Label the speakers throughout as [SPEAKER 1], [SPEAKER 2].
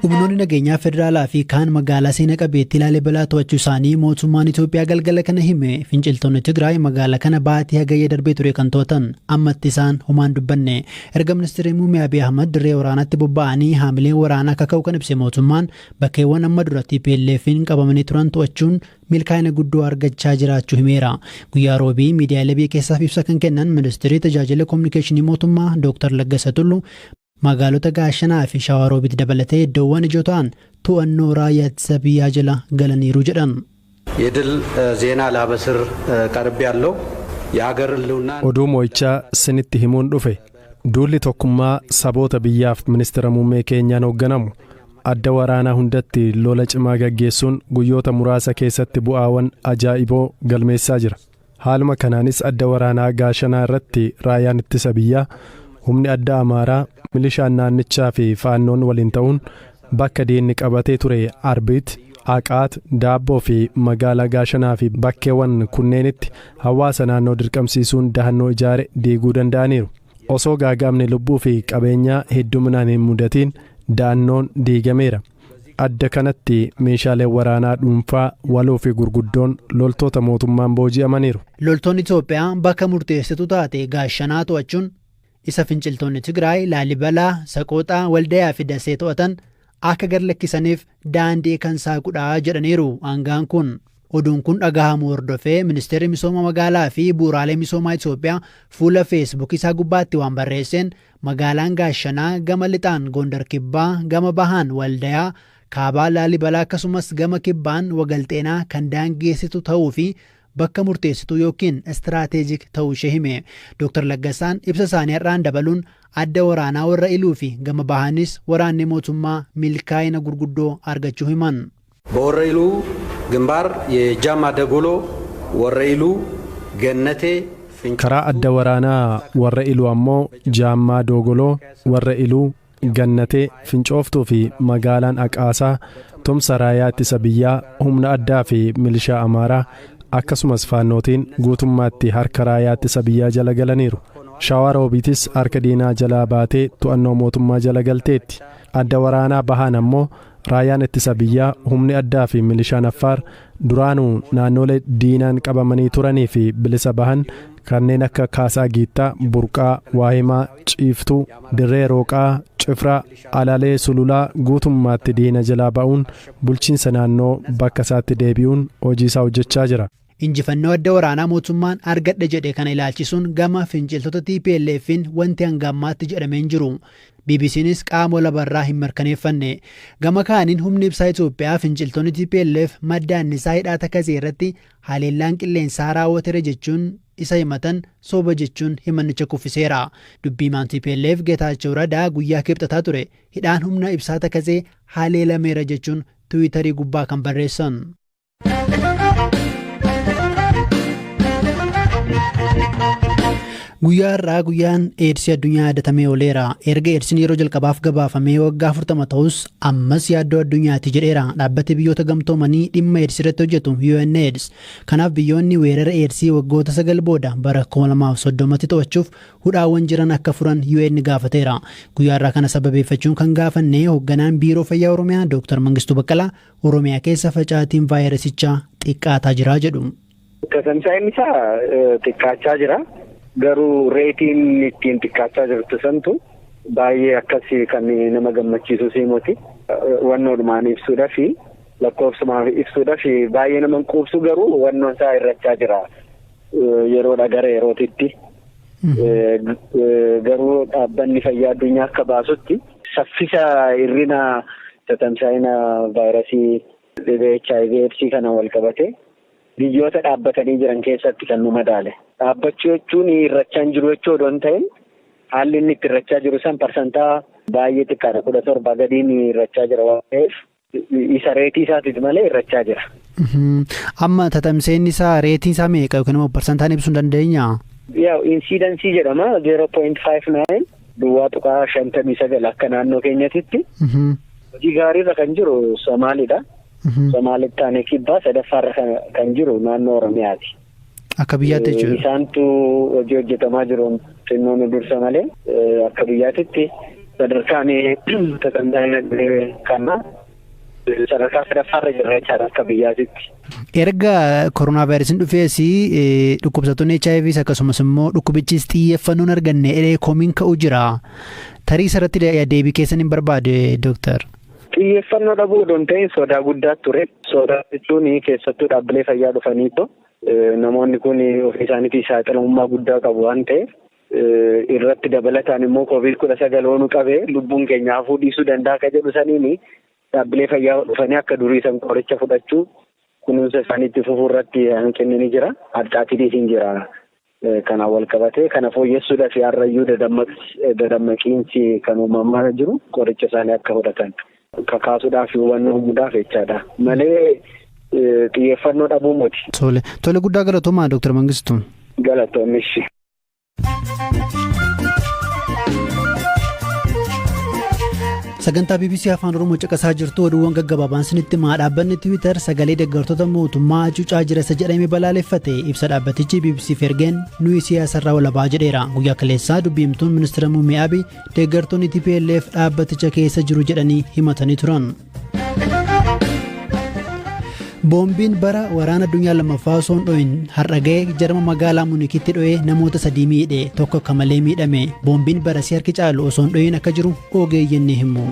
[SPEAKER 1] Humnoonni nageenyaa federaalaa fi kaan magaalaa seena qabeettii Laalibalaa to'achuu isaanii mootummaan Itoophiyaa galgala kana hime. Finciltoonni Tigraay magaalaa kana baatii Hagayya darbee ture kan to'atan, ammatti isaan homaan dubbanne. Erga ministeerri muummee Abiy Ahmad dirree waraanaatti bobba'anii haamileen waraanaa akka ka'u kan ibse mootummaan, bakkeewwan amma dura TPLF'n qabamanii turan to'achuun milkaa'ina guddoo argachaa jiraachuu himeera. Guyyaa Roobii miidiyaalee biyya keessaaf ibsa kan kennan ministeerri tajaajila kominikeeshinii mootummaa Dr. Laggasa Tulluu, magaalota Gaashanaa fi Shawaroobitti dabalatee iddoowwan ijoo ta'an to'annoo raayyaa ittisa biyyaa jala galaniiru jedhan.
[SPEAKER 2] የድል ዜና ላበስር ቀርብ ያለው የሀገር ህልውና
[SPEAKER 3] Oduu mo'ichaa sinitti himuun dhufe. Duulli tokkummaa saboota biyyaaf ministeera muummee keenyaan hoogganamu adda waraanaa hundatti lola cimaa gaggeessuun guyyoota muraasa keessatti bu'aawwan ajaa'iboo galmeessaa jira. Haaluma kanaanis adda waraanaa Gaashanaa irratti raayyaan ittisa biyyaa, humni adda Amaaraa, milishaan naannichaa fi Faannoon waliin ta'uun bakka diinni qabatee ture Arbiit, Aqaat, Daabboo fi magaalaa Gaashanaa fi bakkeewwan kunneenitti hawaasa naannoo dirqamsiisuun dahannoo ijaare diiguu danda'aniiru. Osoo gaagaamni lubbuu fi qabeenyaa hedduminaan hin mudatiin da'annoon diigameera. Adda kanatti meeshaaleen waraanaa dhuunfaa, waloo fi gurguddoon loltoota mootummaan booji'amaniiru.
[SPEAKER 1] Loltoonni Itoophiyaa bakka murteessituu taate Gaashanaa to'achuun isa finciltoonni Tigraay Laalibalaa, Saqooxaa, Waldayaa fi Dasee to'atan akka gad lakkisaniif daandii kan saaqudhaa jedhaniiru aangaan kun. Oduun kun dhagahamuu hordofee ministeerri misooma magaalaa fi bu'uuraalee misoomaa Itoophiyaa fuula Feesbuuk isaa gubbaatti waan barreesseen, magaalaan Gaashanaa gama lixaan Gondar Kibbaa, gama bahaan Waldayaa, kaabaa Laalibalaa, akkasumas gama kibbaan Wagalxeenaa kan daangeessitu ta'uu fi bakka murteessituu yookiin strategic ta'uu ishee hime. Dr. Laggasaan ibsa isaanii har'aan dabaluun adda waraanaa Warra Iluu fi gama bahanis waraanni mootummaa milkaa'ina gurguddoo argachuu himan.
[SPEAKER 2] በወረኢሉ ግንባር የጃማ ደጎሎ፣ ወረኢሉ፣ ገነቴ፣
[SPEAKER 3] Karaa adda waraanaa Warra Iluu ammoo Jaammaa Doogoloo, Warra Iluu, Gannatee, Fincooftuu fi magaalaan Aqaasaa tumsa raayyaa ittisa biyyaa, humna addaa fi milishaa Amaaraa akkasumas Faannootiin guutummaatti harka raayyaa ittisa biyyaa jala galaniiru. Shawaa Roobiitis harka diinaa jalaa baatee to'annoo mootummaa jala galteetti. Adda waraanaa bahaan ammoo raayyaan ittisa biyyaa, humni addaa fi milishaan Affaar duraanuu naannolee diinaan qabamanii turanii fi bilisa bahan kanneen akka Kaasaa Giittaa, Burqaa, Waahimaa, Ciiftuu, Dirree Rooqaa, Cifraa, Alalee, Sululaa guutummaatti diina jalaa ba'uun bulchiinsa naannoo bakka isaatti deebi'uun hojii isaa hojjechaa jira.
[SPEAKER 1] Injifannoo adda waraanaa mootummaan argadhe jedhe kana ilaalchisuun gama finciltoota TPLF'n wanti hanga ammaatti jedhamee hin jiru. BBCnis qaama lafarraa hin mirkaneeffanne. Gama kaaniin humni ibsaa Itoophiyaa finciltoonni TPLF madda annisaa hidhaa Takazee irratti haleellaan qilleensaa raawwateera jechuun isa himatan soba jechuun himannicha kuffiseera. Dubbii himaan TPLF Geetaachoo Radaa guyyaa Kibxataa ture hidhaan humna ibsaa Takazee haleelameera jechuun Tiwiitarii gubbaa kan barreessan. Guyyaa har'aa guyyaan Eedsii addunyaa yaadatamee ooleera. Erga Eedsiin yeroo jalqabaaf gabaafamee waggaa 40 ta'us ammas yaaddoo addunyaati jedheera dhaabbati Biyyoota Gamtoomanii dhimma Eedsii irratti hojjetu UNAIDS. Kanaaf biyyoonni weerara Eedsii waggoota 9 booda bara 2030tti to'achuuf hudhaawwan jiran akka furan UN gaafateera. Guyyaa har'aa kana sababeeffachuun kan gaafanne hoogganaan Biiroo Fayyaa Oromiyaa Dr. Mangistuu Baqqalaa, Oromiyaa keessa facaatiin vaayirasichaa xiqqaataa jira jedhu.
[SPEAKER 4] Tamsa'inni isaa xiqqaachaa jira. Garuu reetiin ittiin xiqqaachaa jirtu santu baay'ee akkasii kan nama gammachiisu siimoti. Wannoodhumaan ibsuudhaa fi lakkoofsumaan ibsuudhaa fi baay'ee nama quubsu, garuu wannoon isaa hir'achaa jira. Yeroodha gara yerootitti. Garuu dhaabbanni fayyaa addunyaa akka baasutti saffisa hir'ina tamsa'ina vaayirasii dhibee HIV AIDS kana wal qabate biyyoota dhaabbatanii jiran keessatti kan nu madaale. Dhaabbachuu jechuun hir'achaa hin jiru jechuu odoo hin ta'in, haalli inni itti hir'achaa jiru san parsantaa baay'ee xiqqaadha. 17 gadiin hir'achaa jira waan ta'eef isa reetii isaatiif malee hir'achaa jira.
[SPEAKER 1] Amma tatamseenni isaa, reetiin isaa meeqa yookiin immoo parsantaan ibsuu hin dandeenyaa?
[SPEAKER 4] Yaa, incidence jedhama, 0.59, 0.59 akka naannoo keenyatitti. Hojii gaariirra kan jiru Somaaliidha. Somaalitti aanee kibbaa, sadaffaarra kan jiru naannoo Oromiyaati.
[SPEAKER 1] Akka biyyaatti jechuudha.
[SPEAKER 4] Isaantu hojii hojjetamaa jiru xinnoo nu dursa malee akka biyyaatitti Sadarkaan tatamsa'ina dhibee kanaa sadarkaa sadaffaarra jirra jechaadha akka biyyaatitti.
[SPEAKER 1] Erga koronaa vaayirasiin dhufees dhukkubsattoonni HIVs akkasumas immoo dhukkubichis xiyyeeffannoon arganne eree komiin ka'u jira. Tarii isarratti deebii keessan hin barbaade, dooktar.
[SPEAKER 4] Xiyyeeffannoo dhabuu odoo hin ta'in sodaa guddaa ture. Sodaa jechuun keessattuu dhaabbilee fayyaa dhufaniitu namoonni kun ofii isaaniitii saaxilamummaa guddaa qabu waan ta'eef, irratti dabalataan immoo COVID-19 oonuu qabee lubbuun keenya hafuu dhiisuu danda'a akka jedhu saniini dhaabbilee fayyaa dhufanii akka durii san qoricha fudhachuu, kunuunsa isaaniitti fufuu irratti hanqinni ni jira. Harcaatiinis hin jira. Kanaan wal qabatee kana fooyyessuudhaaf har'ayyuu dadammaqiinsi kan uumamaa jiru qoricha isaanii akka fudhatan kakaasuudhaaf, hubannoo uumuudhaaf jechaadha malee xiyyeeffannoo dhabuu miti.
[SPEAKER 1] Tole tole, guddaa galatoomaa, Dooktar Mangistuu.
[SPEAKER 4] Galatoomis.
[SPEAKER 1] Sagantaa BBC Afaan Oromoo caqasaa jirtu. Oduuwwan gaggabaabaan sinitti himaa. Dhaabbanni Tiwiitar sagalee deeggartoota mootummaa hacuucaa jira isa jedhame balaaleffate. Ibsa dhaabbatichi BBCf ergeen nuyi siyaasarraa walabaa jedheera. Guyyaa kaleessaa dubbii himtuun ministeera muummee Abiy deeggartoonni TPLF dhaabbaticha keessa jiru jedhanii himatanii turan. Boombiin bara waraana addunyaa lammaffaa osoo hin dho'in har'a ga'e jarma magaalaa Munikitti dho'ee namoota sadii miidhe, tokko akka malee miidhame. Boombiin barasii harki caalu osoo hin dho'in akka jiru ogeeyyiin ni himu.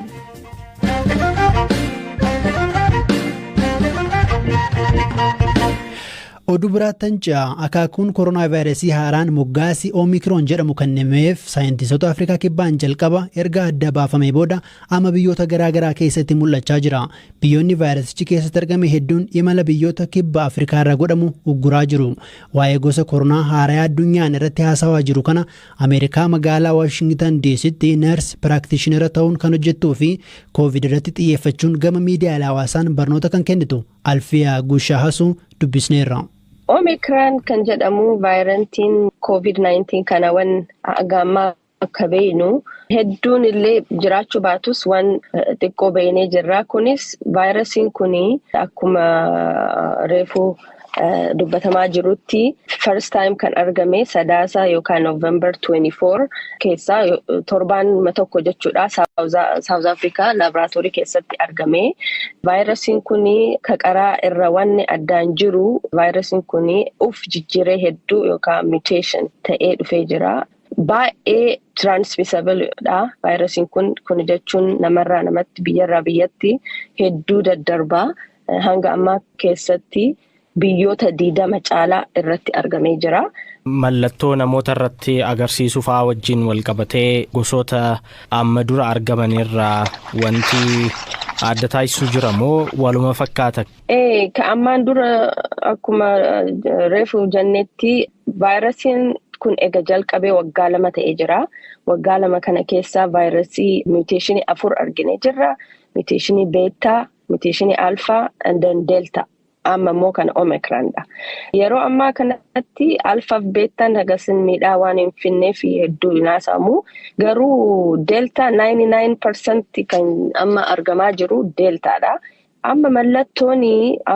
[SPEAKER 1] Oduu biraattan ce'a. Akaakuun koronaa vaayirasii haaraan moggaasi Oomikroon jedhamu kennameef saayintistoota Afrikaa Kibbaan jalqaba erga adda baafamee booda amma biyyoota garaa garaa keessatti mul'achaa jira. Biyyoonni vaayirasichi keessatti argame hedduun imala biyyoota kibba Afrikaa irra godhamu ugguraa jiru. Waa'ee gosa koronaa haaraa addunyaan irratti haasawaa jiru kana Ameerikaa magaalaa Waashingtan DCtti nurse practitioner ta'uun kan hojjettuu fi Koovid irratti xiyyeeffachuun gama miidiyaalee hawaasaan barnoota kan kennitu Alfiyaa Gushaa Hasuu dubbisneerra.
[SPEAKER 5] Omicron kan jedhamu variantiin COVID-19 kana wan hanga ammaa akka beeknu hedduun illee jiraachuu baatus waan xiqqoo beeknee jirra. Kunis vaayirasiin kun akkuma reefu dubbatamaa jirutti first time kan argame Sadaasa yookaan November 24 keessaa, torbaan tokko jechuudha, South Africa laaboraatoorii keessatti argame. Vaayirasiin kun kaqaraa irra wanni addaan jiru vaayirasiin kun uf jijjiiree hedduu yookaan mutation ta'ee dhufee jira. Baay'ee transmissible dha vaayirasiin kun. Kun jechuun namarraa namatti, biyyarraa biyyatti hedduu daddarbaa. Hanga ammaa keessatti biyyoota 20 caalaa irratti argamee jira.
[SPEAKER 6] Mallattoo namoota irratti agarsiisuu fa'aa wajjin wal qabatee gosoota amma dura argaman irraa wanti adda taasisuu jira moo waluma fakkaata?
[SPEAKER 5] Ka ammaan dura akkuma reefu jennetti vaayirasiin kun ega jalqabee waggaa 2 ta'ee jira. Waggaa 2 kana keessa vaayirasii mutationii afur arginee jirra. Mutationii beta, mutationii alpha and then delta. Amma immoo kan Omicronidha. Yeroo ammaa kanatti alphaaf betaan hagasin miidhaa waan hin finneef hedduu hin haasamu. Garuu delta 99% kan amma argamaa jiru deltaadha. Amma mallattoon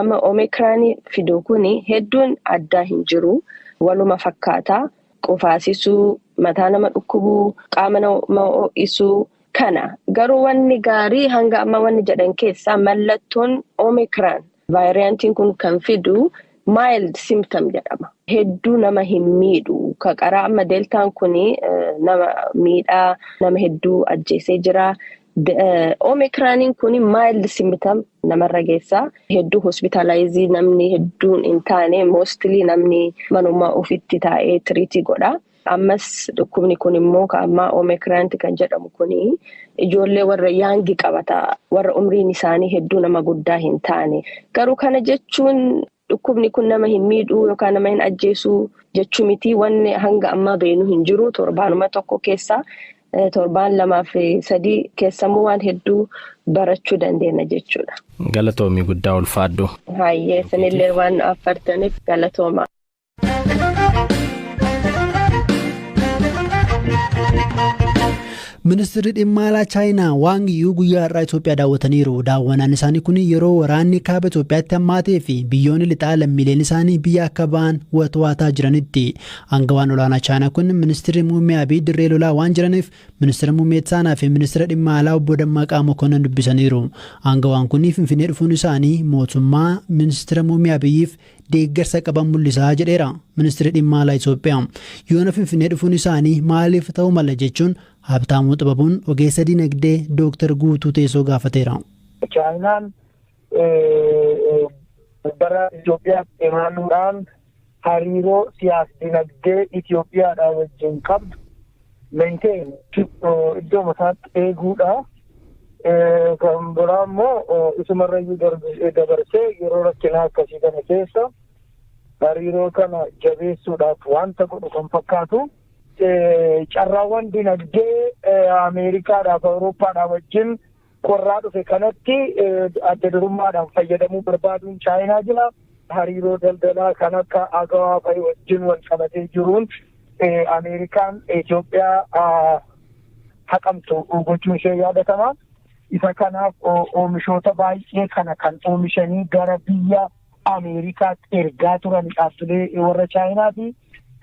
[SPEAKER 5] amma Omicron fidu kun hedduun addaa hin jiru. Waluma fakkaata. Qufaasisuu, mataa nama dhukkubuu, qaama nama ho'isuu kana. Garuu wanni gaarii hanga amma wanni jedhan keessaa mallattoon Omicron variantiin kun kan fidu mild symptom jedhama. Hedduu nama hin miidhu. Ka qaraa amma deltaan kun nama miidhaa, nama hedduu ajjeesee jira. Omicroniin kun mild symptom namarra geessaa. Hedduu hospitalize namni hedduun hin taane, mostly namni manuma ofitti taa'ee treat godha. Ammas dhukkubni kun immoo ka ammaa Omicron kan jedhamu kun ijoollee warra young qabata. Warra umriin isaanii hedduu nama guddaa hin taane. Garuu kana jechuun dhukkubni kun nama hin miidhuu yookaan nama hin ajjeesuu jechuu miti. Wanni hanga ammaa beenu hin jiru. Torbaanuma tokko keessa, torbaan 2 fi 3 keessammoo waan hedduu barachuu dandeenya jechuudha.
[SPEAKER 6] Galatoomii, guddaa ulfaadhu.
[SPEAKER 5] Hayyee, isinillee waan affartaniif galatooma.
[SPEAKER 1] Ministeerri dhimma alaa Chaayinaa Waang Yuu guyyaa har'aa Itoophiyaa daawwataniiru. Daawwannaan isaanii kun yeroo waraanni kaaba Itoophiyaatti hammaatee fi biyyoonni lixaa lammiileen isaanii biyya akka ba'an watwaataa jiranitti. Aangawaan olaanaa Chaayinaa kun ministeerri muummee Abiy dirree lolaa waan jiraniif ministeera muummee Ittaanaa fi ministeera dhimma alaa obbo Dammaqaa Mokonnon dubbisaniiru. Aangawaan kun Finfinnee dhufuun isaanii mootummaa ministeera muummee Abiyyiif deeggarsa qaban mul'isaa jedheera. Ministeerri dhimma alaa Itoophiyaa yoona Finfinnee dhufuun isaanii maaliif ta'uu mala jechuun Habtaamuu Xibabuun ogeessa dinagdee Dooktar Guutuu Teessoo gaafateera.
[SPEAKER 7] Chaayinaan bara Itoophiyaatti imaluudhaan hariiroo siyaas dinagdee Itoophiyaadhaa wajjin qabdu maintain iddoo isaatti eeguudha. Kan biraa immoo isumarrayyuu dabarsee yeroo rakkinaa akkasii kana keessa hariiroo kana jabeessuudhaaf wanta godhu kan fakkaatu. Carraawwan dinagdee Ameerikaadhaaf Awurooppaadhaaf wajjin qorraa dhufe kanatti adda durummaadhaan fayyadamuu barbaaduun Chaayinaa jira. Hariiroo daldalaa kan akka AGOA fa'i wajjin wal qabatee jiruun Ameerikaan Itoophiyaa haqamtu gochuun ishee yaadatama. Isa kanaaf oomishoota baay'ee kana kan oomishanii gara biyya Ameerikaatti ergaa turan dhaabbilee warra Chaayinaati.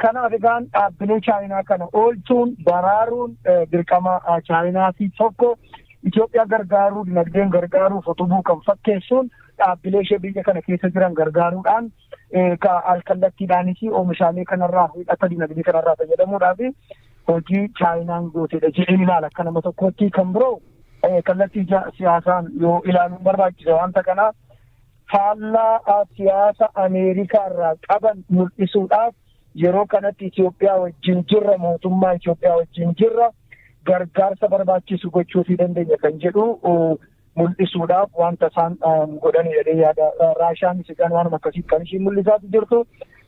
[SPEAKER 7] Kanaaf egaan dhaabbilee Chaayinaa kana oolchuun baraaruun dirqama Chaayinaati tokko. Itoophiyaa gargaaruu, dinagdeen gargaaruuf utubuu kan fakkeessuun dhaabbilee ishee biyya kana keessa jiran gargaaruudhaan alkallattiidhaanis oomishaalee kanarraa hidhata dinagdee kanarraa fayyadamuudhaaf hojii Chaayinaan gootedha jedheen ilaala akka nama tokkotti. Kan biroo kallattii siyaasaan yoo ilaaluun barbaachisa wanta kana faallaa siyaasa Ameerikaa irraa qaban mul'isuudhaaf yeroo kanatti Itoophiyaa wajjin jirra, mootummaa Itoophiyaa wajjin jirra, gargaarsa barbaachisu gochuufii dandeenya kan jedhu mul'isuudhaaf wanta isaan godhanidha jedhee yaada. Raashaanis egaan waanuma akkasii kan ishiin mul'isaa jirtu.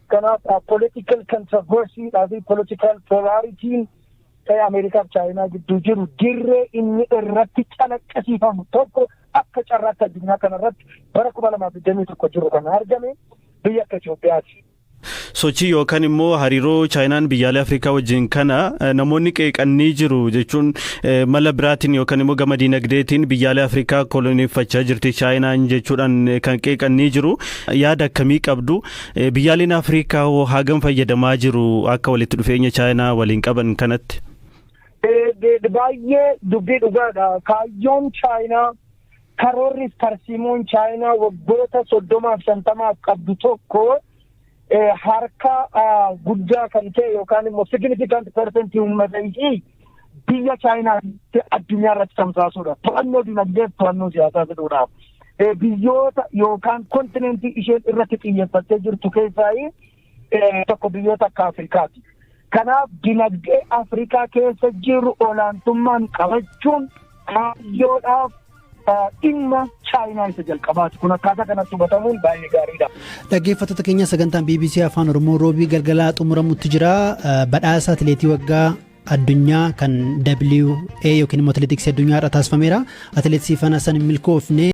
[SPEAKER 7] Kanaaf political controversy fi political polarityn Ameerikaa fi Chaayinaa gidduu jiru dirree inni irratti calaqqisiifamu tokko akka carraatti addunyaa kanarratti bara 2021 jiru kan argame biyya akka Itoophiyaati.
[SPEAKER 8] Sochii yookaan immoo hariiroo Chaayinaan biyyaalee Afrikaa wajjin kana namoonni qeeqannii jiru jechuun, mala biraatiin yookaan immoo gama diinagdeetiin biyyaalee Afrikaa koloneeffachaa jirti Chaayinaan jechuudhaan kan qeeqannii jiru. Yaada akkamii qabdu? Biyyaaleen Afrikaa hoo hagam fayyadamaa jiru akka walitti dhufeenya Chaayinaa waliin qaban kanatti?
[SPEAKER 7] Baay'ee dubbii dhugaadha. Kaayyoon Chaayinaa, karoorri tarsiimoon Chaayinaa waggoota 30f 50f qabdu tokko harka guddaa kan ta'e yookaan immoo significant percentii uummata ishii biyya Chaayinaatti addunyaa irratti tamsaasuudha. To'annoo dinagdeef to'annoo siyaasaa fiduudhaaf. Biyyoota yookaan kontinentii isheen irratti xiyyeeffattee jirtu keessaa tokko biyyoota akka Afrikaati. Kanaaf dinagdee Afrikaa keessa jiru olaantummaan qabachuun kaayyoodhaaf dhimma Chaayinaa isa jalqabaati. Kun akkaataa kanatti hubatamuun baay'ee gaariidha.
[SPEAKER 1] Dhaggeeffattoota keenya, sagantaan BBC Afaan Oromoo roobii galgalaa xumuramutti jira. Badhaasa atileetii waggaa addunyaa kan WA yookiin immoo atileetiksii addunyaa irra taasifameera. Atileet Siifan Hasan milkoofne.